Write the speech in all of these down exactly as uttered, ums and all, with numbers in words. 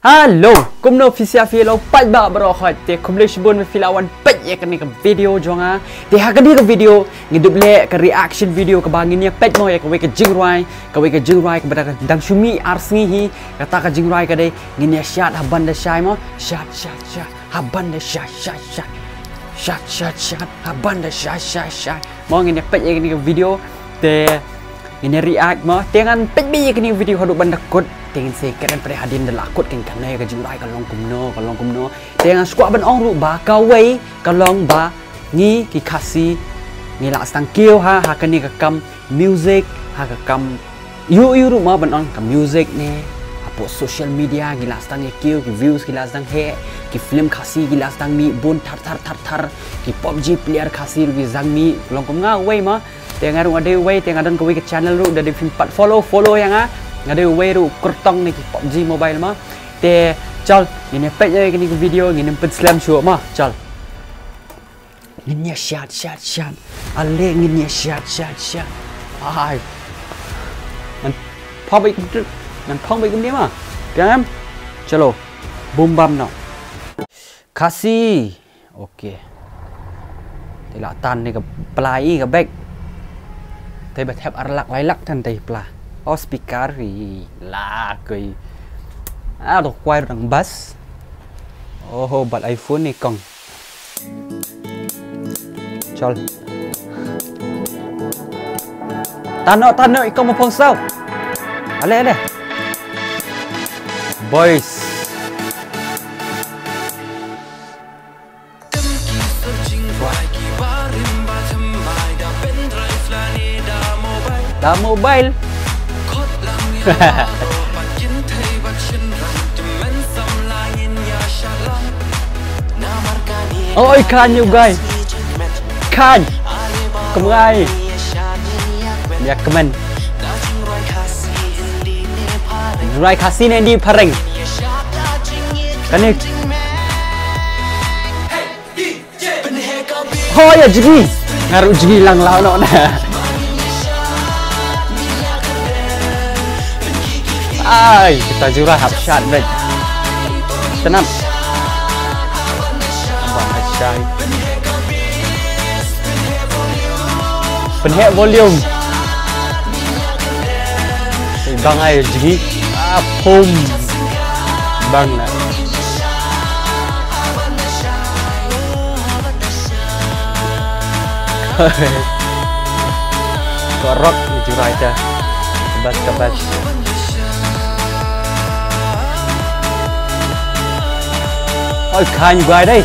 Hello, kumno phi sha phi ïa la peit ba baroh khoit? Te khublei shibun ba phi la wan peit ïa kane ka video jong nga. Te ha kane ka video ngi dep leh ka reaction video kaba ngin ïa peit mo ïa kawei ka jingrwai, kawei ka jingrwai kaba da ka dang shu mih ar sngi hi. Kata ka jingrwai ka dei Ngin Ïa Shad Haban Da Shai mo. Shad, shad, shad, haban da shai, shad, shad. Shad, shad, shad, haban da shai, shai, shai. Mo ngin ïa peit ïa kane ka video. Te ngin ïa react mo. Te ngan peit beit ïa kane ka video haduh ban da kut. Te ngin sa kren pat hadien da la kut, kan ong ïa ka jingrwai ka long kumno, ka long kumno. Te nga sngewkwah ban ong ruh ba kawei ka long ba ngi ki Khasi ngi la sdang kiew ha, ha kane ka kam music, ha ka kam ïoh ïoh ruh mo ban ong ka music ne. Hapoh social media ki la sdang ïa kiew, ki views ki la sdang heh, ki film Khasi ki la sdang mih bun thar thar thar thar, ki PUBG player Khasi ruh ki sdang mih, long kum nga uwei mo. Te nga ruh nga dei uwei, te nga don kawei ka channel ruh, da dei phim pat follow, follow ïa nga. Nga dei uwei ruh kyrtong ne ki PUBG Mobile mo. Te chal, ngin ïa peit ïa kane ka video, ngin ym pynslem shuh mo, chal. Ngin ïa shad, shad, shad. Ale ngin ïa shad, shad, shad. Ai. Ngan phong beit kumtu. Ngan phong beit kumne mo. Piang em. Chalo. Bum bam noh. Khasi. Okay. Te la tan ne ka pla i ka bek. Te ba thep ar lak lai lak tan te pla. O speaker i la kei. A to kwai dang bas. Oho, bad iPhone ni kong. Chal. Tano, tano, i kong mo phong saw. Ale, ale. Boys. Da mobile. Oi, kan you guys. Kan. Kumngai. Ïa kmen. Rai Khasi ne di phareng. Kane. Ho ïa jngi. Nga ruh jngi lang la noh na. Ai, kita jura hap shad bek. Tenat. Abang Asyai. Pynheh volume. Bang ai jngi. Ah, pum. Bang na. Ko rock ni jurai ta. Kebas, kebas. Oi, khan guai dai.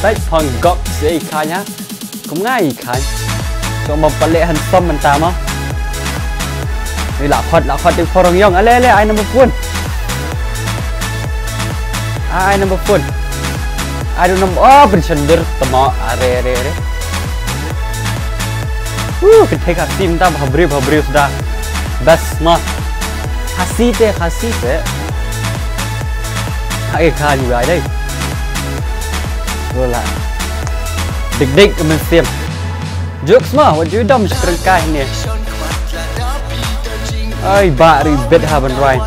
Bai phong gop se khan ya. Kumngai khan. So mo pale han som menta mo. Ni la khot, la khot di phorong yong. Ale, ale, ai number phone. Ai number phone. Ai number, oh, pynchender tamo. Are, are, are. Uh, kita ka sim ta bhabriu, bhabriu suda. Bas mo. Khasi te, Khasi te. Ai khan guai dai. Wala. Dik dik ka mynsiem. Jokes mo, wat ju dom shkrengkai ne. Ai, ba ri bet ha ban rwai.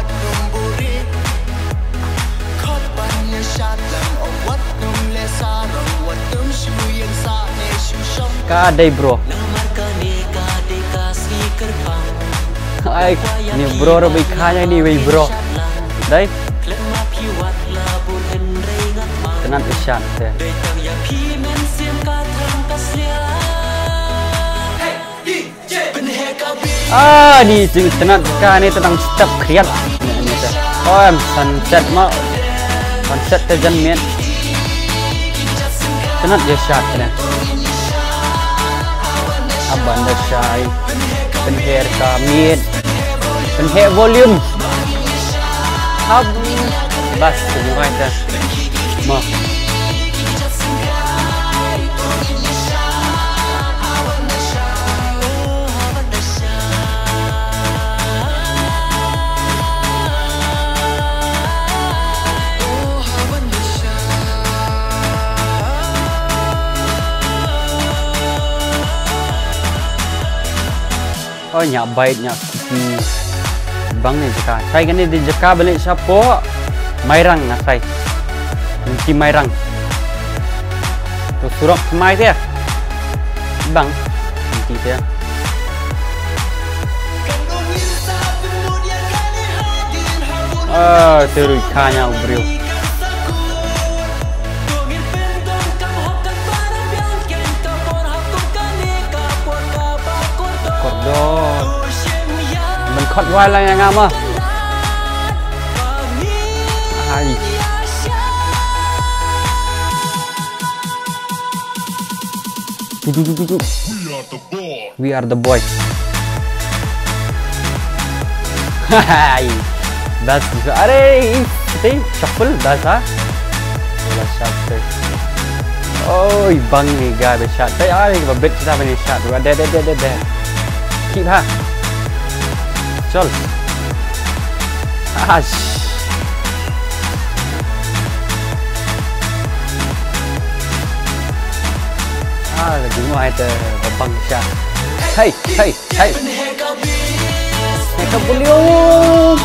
Ka dei bro. Ai, ni bro ro bai kha ni wei bro. Dei. Tenat ishan te. Ah, ni jing tenat ka ni tenang step kriat. Ni, ni te. Oh, em sunset ma. Sunset te jan miet. Tenat je shat ne. Abang da shai. Pynher ka miet. Pynher volume. Hab. Bas, tu mukai ta. Ma. Oh, nya bait, nya kupi. Bang ni jaka. Sai kane di jaka balik shapo. Mairang nga trai. Nti Mairang. To surok mai te. Bang. Nti te. Ah, terus kanya ubriu. Kordor. Men khot wai lang yang ama. Ai. Tu, tu, tu, tu, tu. We are the boys. Hai. Bas. Are, ih, shuffle bas ha. Wala shot. Oi, bang ni ga be shot. Ai, ai, ba bet kita bani shot. Wa de, de, de, de, de. Keep ha. Chol. Ash. Ah, lagi mo ai te babang shot. Hey, hey. Hey. Make up volume.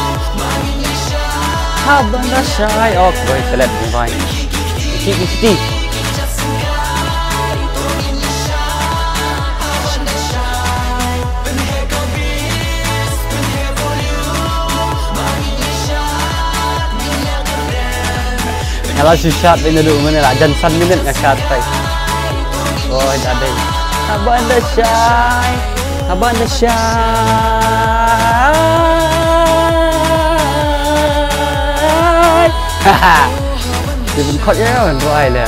Haban da shai. Oh, boy, telat ni, boy. Iti, iti. Nga la shu shot ïa naduh mynne la jan san minit nga shot tai. Oh, da dei. Haban da shai. Haban da shai. Haha. Ki pynkhot ïa nga, ngan rwai le.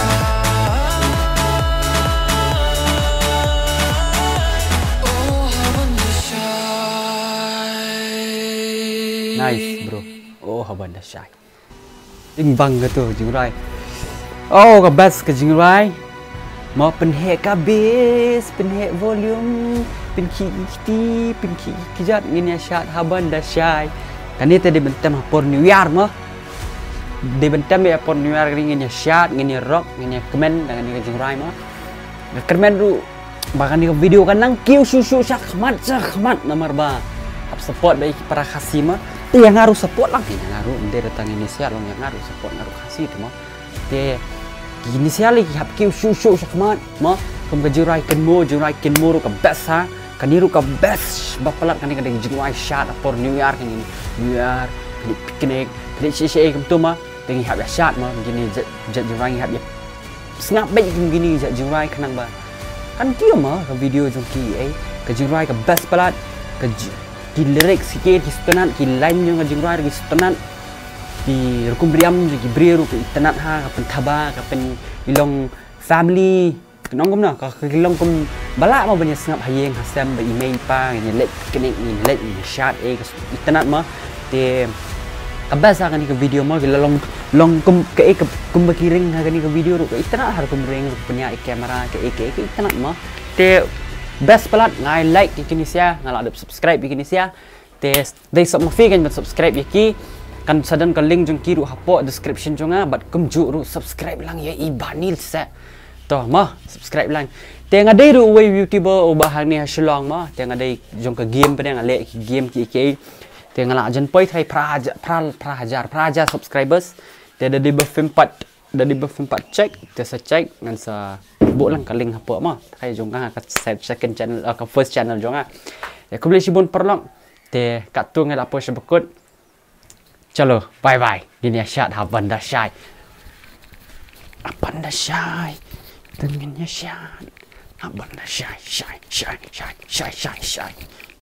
Nice, bro. Oh, haban da shai. Ding bang ka tu jingrwai. Oh, ka best ka jingrwai. Mo pynheh ka bass, pynheh volume, pynkhih ki kti, pynkhih ki kjat, ngin ïa shad haban da shai. Kane te dei ban tem ha por New Year mo. Dei ban tem ha por New Year, ngin ïa shad, ngin ïa rock, ngin ïa kmen da kane ka jingrwai mo. Nga kyrmen ruh ba kane ka video kan nang kiew shuh shuh shakhmat shakhmat namar ba hap support ba ïa ki para Khasi ma. Te ïa nga ruh support lang, ïa nga ruh ym dei da tang ïa Nisiat long, ïa nga ruh support nga ruh Khasi te ma. Te ki Nisiat ki hap kiew shuh shuh shakhmat ma. Kum ka jingrwai Kynmaw, jingrwai Kynmaw ruh ka best ha. Kane ruh ka best ba palat, kane ka dei jingrwai shad ha por New Year, kane New Year, kane picnic, kane shi shi kumtu ma. Te ngi hap ïa shad ma, kine jait, jait jingrwai ngi hap ïa sngap beit kum kine jait jingrwai khnang ba kan kiew ma ka video jong ki, eh, ka jingrwai ka best palat, ka ji-, ki lyrics ki, ki sngewtynnat, ki line jong ka jingrwai ki sngewtynnat, ki rukom riam jong ki briew ruh ki itynnat ha, ka pynthaba, ka pynlong family, ka nong kumno, ka, ka long kum ba lah ma ban ïa sngap ha ïing ha sem bad i mei i pa, ngin ïa leit picnic, ngin ïa leit, ngin ïa shad, eh, ka itynnat ma. Te ka best ha kane ka video mo, ki la long, long kum kaei ka, kum ba ki ring ha kane ka video ruh ka itynnat ha rukom ring, ruh pynïaid ïa camera, kaei kaei ka itynnat mo. Te best palat, nga ai like ïa ki Nisiat, nga la dep subscribe ïa ki Nisiat. Te dei sop ma phi kan subscribe ïa ki. Kan sa don ka link jong ki ruh hapoh description jong nga, bad kumjuh ruh subscribe lang ïa i Banil Seh. To mo, subscribe lang. Te nga dei ruh uwei YouTuber uba hangne ha Shillong mo. Te nga dei jong ka game pat, nga leh ki game ki ki. Te nga la jan poi trai phra hajar, phra, phra hajar, phra hajar subscribers. Te da dei ba phim pat, da dei ba phim pat check, te sa check, ngan sa buh lang ka link hapoh mo. Trai jong nga ka se-, second channel, eh, ka first channel jong nga. Te khublei shibun paralok. Te katto ngi la poi sha ba kut. Chalo, bye bye. Ngin ïa shad haban da shai. Haban da shai. Te ngin ïa shad haban da shai, shai, shai.